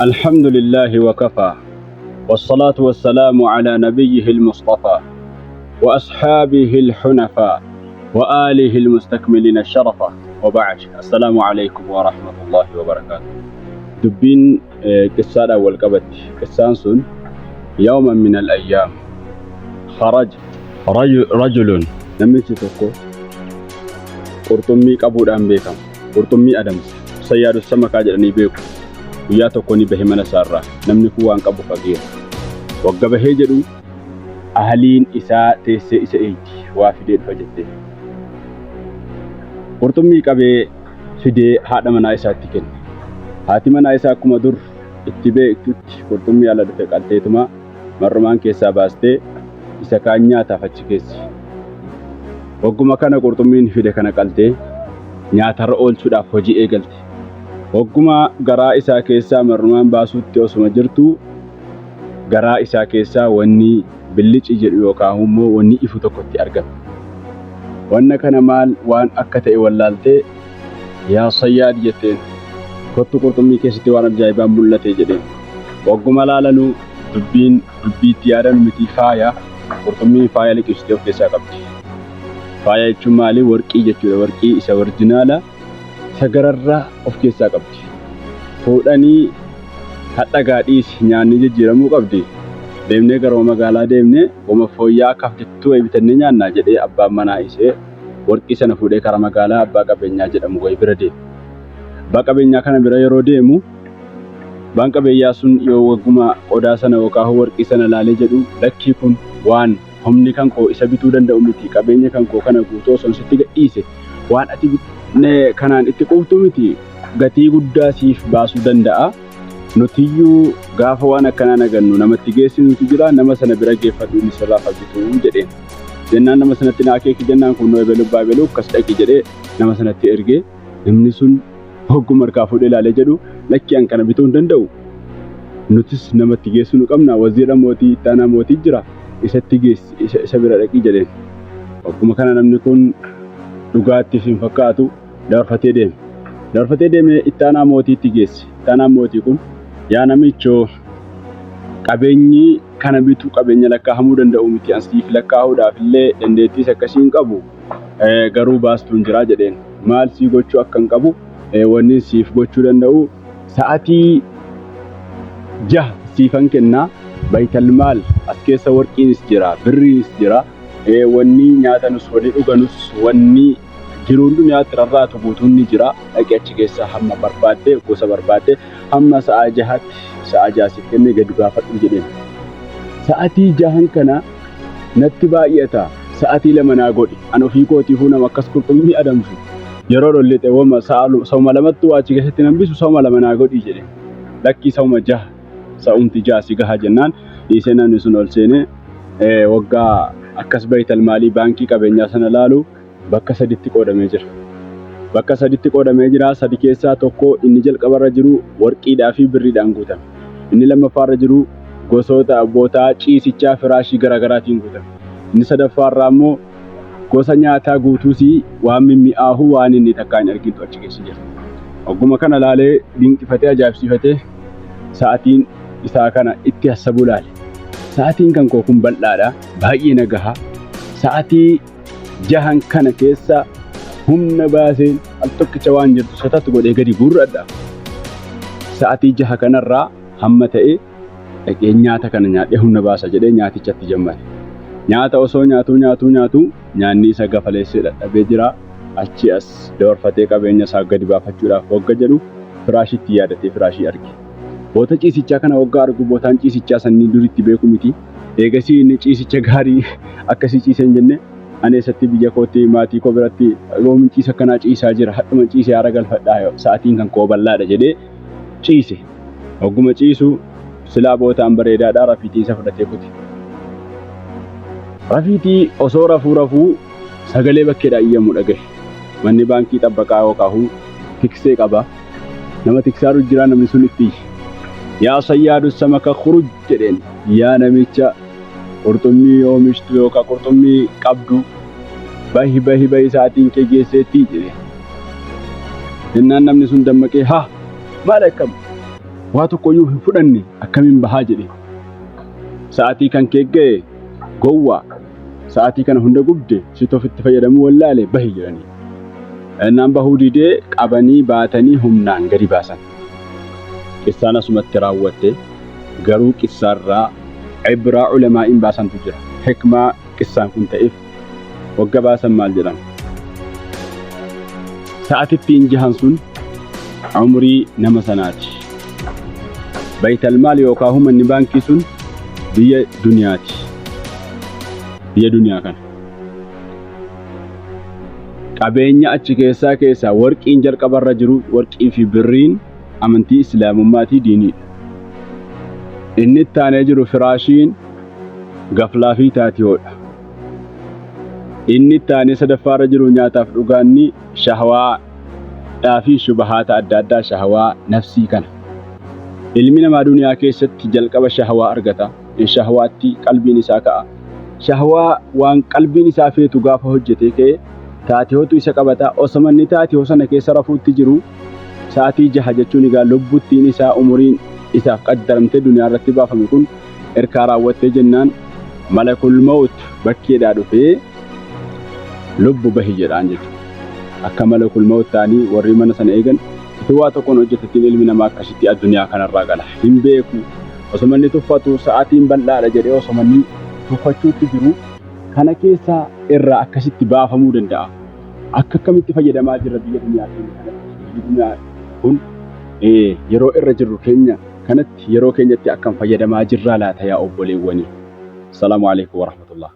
الحمد لله وكفى، والصلاة والسلام على نبيه المصطفى وأصحابه الحنفاء وآله المستكملين الشرفة، وبعد، السلام عليكم ورحمة الله وبركاته. Dubbiin qissaadhaan wal qabatti. Qissaan sun يوما من الأيام خرج رجل، namichi tokko qurxummii qabuudhaan beekama. Qurxummii adamsa. صياد السمك jedhanii beeku. Guyyaa tokko ni bahe mana isaarraa. Namni kun waan qabu fageera. Wagga bahee jedhu ahaliin isaa teessee isa eegdi. Waa fidee dhufa jettee. Qurxummii qabee fidee haadha manaa isaatti kenne. Haati manaa isaa akkuma dur itti beektutti qurxummii ala dhufe qalteetuma marrumaan keessaa baastee isa kaan nyaataaf achi keessi. Wagguma kana qurxummiin fide kana qaltee nyaatarra oolchuudhaaf hojii eegalte. Wagguma garaa isaa keessaa marrumaan baasuutti osuma jirtu, garaa isaa keessaa wanni billici jedhu yookaan immoo wanni ifu tokkotti argame. Wanna kana maal waan akka ta'e wallaaltee, "Yaa صياد" jetteen, "Kottu, qurxummii keessatti waan ajaa'ibaan mul'ate" jedheen. Wagguma laalanuu dubbiin dubbiitti yaadan miti, faaya qurxummiin faaya liqimsitee of keessaa qabdi. Faaya jechuun maali? Warqii jechuudha. Warqii isa original isa gararraa of keessaa qabdi. Fuudhanii hadhagaa dhiisi, nyaanni jijjiiramuu qabdi. "Deemnee gara magaalaa deemnee wama fooyya'aa akka haftettuu wayii bitannee nyaannaa" jedhee abbaan manaa isee warqii sana fuudhee karaa magaalaa abbaa qabeenyaa jedhamu wayii bira deeme. Abbaa qabeenyaa kana bira yeroo deemu, abbaan qabeenyaa sun yoo wagguma qodaa sana yookaan warqii sana laalee jedhu, "Lakkii, kun waan humni kan koo isa bituu danda'u miti. Qabeenya kan koo kana guutuu osoo sitti gadhiise waan ati kanaan itti quuftu miti, gatii guddaa siif baasuu danda'a. Nutiyyuu gaafa waan akkanaa nagannu namatti geessinutu jira, nama sana bira geeffatu, inni sirraa bituu" jedheen. Jennaan nama sanatti na akeeki jennaan, "Kun ebelu abbaa ebelu, akkas dhaqi" jedhee nama sanatti ergee. Namni sun hogguma harkaa fuudhee ilaalee jedhu, "Lakkii, an kana bituu hin danda'u. Nutis namatti geessuu nu qabna, waziira mootii, ittaanaa mootii jira, isatti geessi, isa bira dhaqi" jedheen. Hogguma kana namni kun dhugaattiif hin fakkaatu, dabarfatee deeme. Dabarfatee deemee ittaanaa mootiitti geesse. Ittaanaan mootii kun, "Yaa namichoo, qabeenyi kana bituu qabeenya lakkaa'amuu danda'u miti, an siif lakkaa'uudhaaf illee dandeettiis akkasii hin qabu, garuu baastuun jira" jedheen. "Maal sii gochuu akka hin qabu, wanni siif gochuu danda'u sa'atii 6 siifan kennaa. بيت المال as keessa warqiinis jira, birriinis jira, wanni nyaatanus, wanni dhuganus, wanni jiruun duniyaatti rarraatu guutuun ni jira. Dhaqi, achi keessa hamma barbaadde, gosa barbaadde, hamma sa'a 6tti, sa'a 6 siif kennee gadi gaafadhu" jedheen. "Sa'atii jahan kana natti baay'ata, sa'atii 2 naa godhi. An ofii kootiifuu nama akkas qurxummii adamsu yeroo dhollixe wama sa'uma lamattu waa achi keessatti hambisu, sa'uma 2 naa godhi" jedheen. "Lakkii, sa'uma 6, sa'umti 6 si gaha" jennaan dhiisee namni sun ol seenee waggaa akkas بيت المال baankii qabeenyaa sana laalu bakka saditti qoodamee jira. Bakka saditti qoodamee jira. Sadi keessaa tokko, inni jalqabarra jiru, warqiidhaa fi birriidhaan guutame. Inni lammaffaarra jiru gosoota bootaa ciisichaa firaashii garaagaraatiin guutame. Inni sadaffaarraa immoo gosa nyaataa guutuusii waan mimmi'aahu, waan inni takkaa hin argintu achi keessa jira. Ogguma kana laalee dinqifatee ajaa'ibsiifatee sa'atiin isaa kana itti hassabuu laale. Sa'atiin kan koo kun bal'aadha. Baay'ee na gaha. Sa'atii jahan kana keessa humna baaseen al tokkicha waan jirtu sotatti godhee gadi guurradha. Sa'atii 6 kanarraa hamma ta'e dhaqee nyaata kana nyaadhee humna baasa jedhee nyaatichatti jammate. Nyaata osoo nyaatuu nyaatuu nyaatuu nyaanni isa gafaleessee dadhabee jira. Achi as dabarfatee qabeenya isaa gadi baafachuudhaaf wagga jedhu firaashitti yaadatee firaashii arge. Boota ciisichaa kana waggaa argu, bootaan ciisichaa sannii duritti beeku miti. Eegasii inni ciisicha gaarii akkasii ciisee hin jenne. Ani eessatti biyya kootti maatii koo biratti yoomin ciisa akkanaa ciisaa jira? Hadhuma ciisee haara galfadhaa, sa'atiin kan koo bal'aadha jedhee ciise. Hogguma ciisu silaa bootaan bareedaadhaa, rafiitii isa fudhatee kute. Rafiitii osoo rafuu rafuu sagalee bakkeedhaa iyyamu dhagahe. Manni baankii xabbaqaa yookaan tiksee qaba. Nama tiksaaru jira, namni sun itti iyye. "يا صياد السمك اخرج" jedheen. "Yaa namicha qurxummii oomishtu yookaan qurxummii qabdu, bahi, bahi, bahi, sa'aatiin kee geesseetti" jedhe. Jennaan namni sun dammaqee, "Haa, maal akkam?" Waa tokkoyyuu hin fudhanne akkamiin bahaa jedhe. Sa'aatii kan kee ga'e gowwaa sa'aatii kana hunda gubde situ ofitti fayyadamuu wallaale bahi jedhanii. Innaan bahuu didee qabanii baatanii humnaan gadi baasan. Qissaan asumatti raawwatte garuu qissaarraa ibraa ulamaa'iin baasantu jira. Hikmaa qissaan kun ta'eef wagga baasan maal jedhan? Sa'atittiin jahan sun umrii nama sanaati. Baytalmaal yookaan manni baankii sun biyya duniyaati. Biyya duniyaa kana. Qabeenya achi keessaa keessaa warqiin jalqabarra jiru warqii fi birriin amantii islaamummaatii diiniidha. Inni itti aanee jiru firaashiin gaflaa fi taatiyoodha. Inni itti aanee sadaffaarra jiru nyaataaf dhugaanni shahwaadhaa fi shubahaata adda addaa shahwaa nafsii kana. Ilmi namaa duniyaa keessatti jalqaba shahwaa argata. Shahwaatti qalbiin isaa ka'a. Shahwaa waan qalbiin isaa feetu gaafa hojjetee ka'e taatiyootu isa qabata. Osoma inni taatiyoo sana keessa rafuutti jiru sa'aatii jaha jechuun egaa lubbuttiin isaa umuriin isaaf qaddaramtee duniyaa irratti baafame kun erkaa raawwattee jennaan malakul mawut bakkeedhaa dhufee lubbu bahi jedhaan jechuudha. Akka malakul mawut ta'anii warri mana sana eegan utuu waa tokkoon hojjetatiin ilmi namaa akkasitti addunyaa kanarraa gala. Hin beeku. Osoma inni tuffatu sa'aatiin bal'aadha jedhee osoma inni tuffachuutti jiru kana keessaa irraa akkasitti baafamuu danda'a. Akka akkamitti fayyadamaa jirra biyya duniyaa keenya kanatti. Biyyi duniyaa kun yeroo irra jirru keenya kanatti yeroo keenyatti akkam fayyadamaa jirraa laata yaa obboleewwanii. Salaamu alaikum warahmatullah.